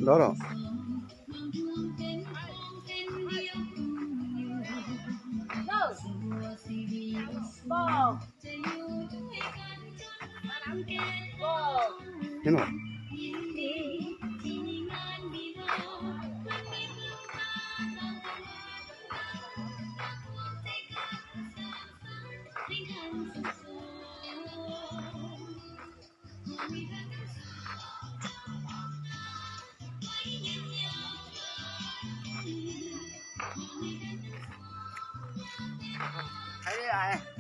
ດອກ ເຫັນບໍ່?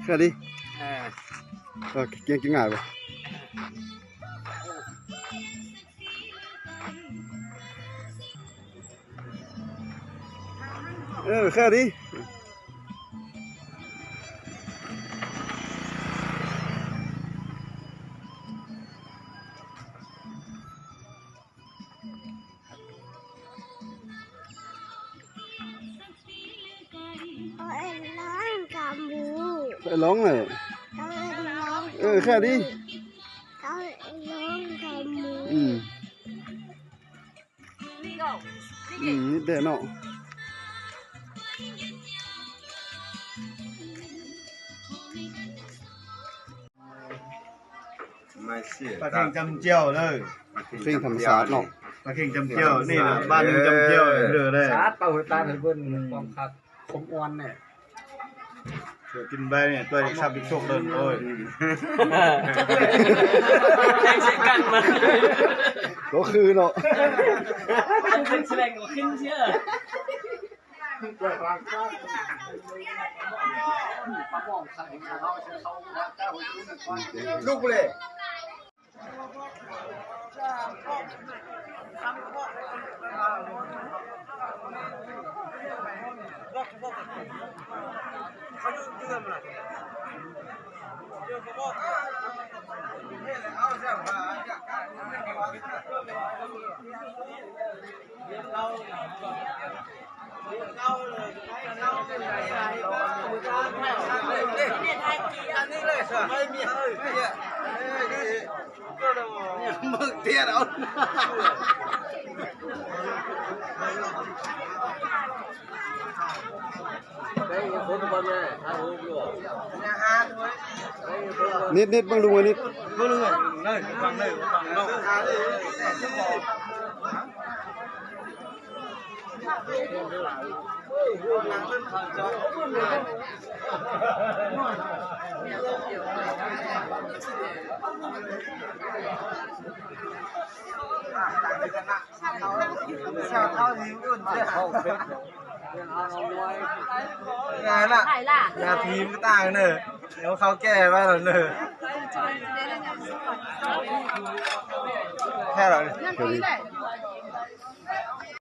ຂາຍດີ ເອີ ກິນງ່າຍບໍ່? ເອີ ແຄ່ນີ້ ເຂົາເອີ້ນລອງກຳບູ ເອີ້ນລອງເລີຍ ເຂົາເອີ້ນລອງ ເອີ ແຄ່ນີ້ ເຂົາເອີ້ນລອງກຳບູ ອືມ. ອືມ ນິດເດີເນາະ ປາເຄັງຈ້ຳຈ່ຽວເດີ ເຄັງທຳມະຊາດເນາະ ປາເຄັງຈ້ຳຈ່ຽວ ນີ້ນະ ບ້ານໜຶ່ງຈ້ຳຈ່ຽວເດີ ຊາດເປົ່າເຮີຕານໃຫ້ເບິ່ງຄວາມຄັກ ຂົມອ່ອນແນ່. ກິນໄປນີ້ ຕົວເອກຊັບອີກໂຊກເດີນ ໂອ້ຍ ແທງໃສ່ກັນມາ ກໍຄືເນາະ ອັນຂຶ້ນສະແດງກໍຂຶ້ນເຊື່ອ ລຸກເລີຍ. ນິດໆ ເບິ່ງດູ ນິດ ເບິ່ງດູ ເລີຍ ຟັງເລີຍ ຟັງເນາະ. ງ່າຍລະ ໜ້າທີ່ມັນກໍຕ່າງເນີ ດຽວເຂົາແກ່ໄວ້ແລ້ວເນີ ແທ້ລະ.